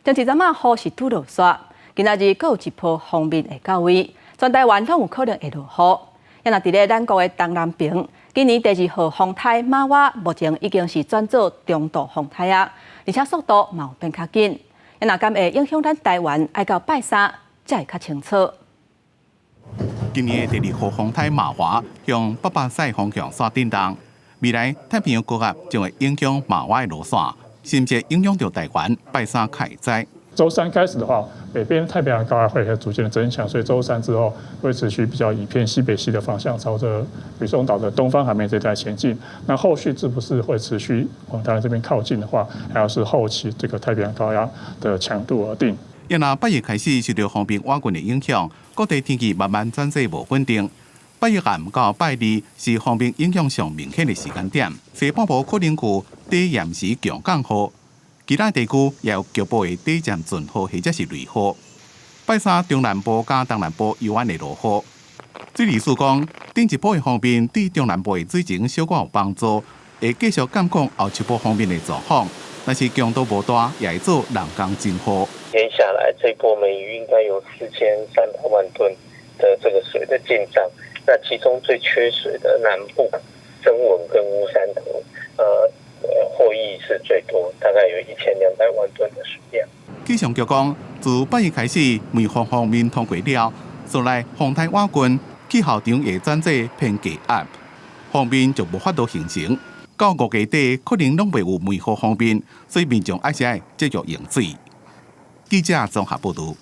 前一陣仔雨是拄落煞，今仔日閣有一波鋒面會到位，全台灣攏有可能會落雨。啊若佇咧咱國的東南邊，今年第二號風颱瑪娃目前已經是轉做中度風颱啊，而且速度嘛有變較緊。啊若敢會影響咱台灣，愛到拜三才會較清楚。今年的第二號風颱瑪娃向北巴西方向煞振動，未來太平洋高壓將會影響瑪娃的路線，甚至影響著台灣，拜三較會知。週三開始的話，北邊太平洋高壓會逐漸的增強，所以週三之後會持續比較以偏西北西的方向，朝着呂宋島的東方海面這帶前進。那後續是不是會持續往台灣這邊靠近的話，還要視後期這個太平洋高壓的強度而定。若拜一開始受著鋒面倚近的影響，各地天氣慢慢轉做無穩定。拜一暗到拜二是鋒面影響上明顯的時間點，西半部可能有短暫時強降雨，其他地區也有局部的短暫陣雨或者是雷雨。拜三中南部佮東南部猶原會落雨。水利署講，頂一波的鋒面對中南部的水情小可有幫助，會繼續監控後一波鋒面的狀況。但是強度無大，也會做人工增雨。接下來這波梅雨應該有4300萬噸的這個水的進賬，那其中最缺水的南部曾文跟烏山頭，獲益是最多，大概有1200萬噸的水量。氣象局講，自拜一開始，梅雨鋒面通過了，紲來風颱倚近，氣候場會轉做偏低壓，鋒面就無法度形成。到五月底可能攏袂有梅雨鋒面，所以民眾愛是愛節約用水。記者綜合報導。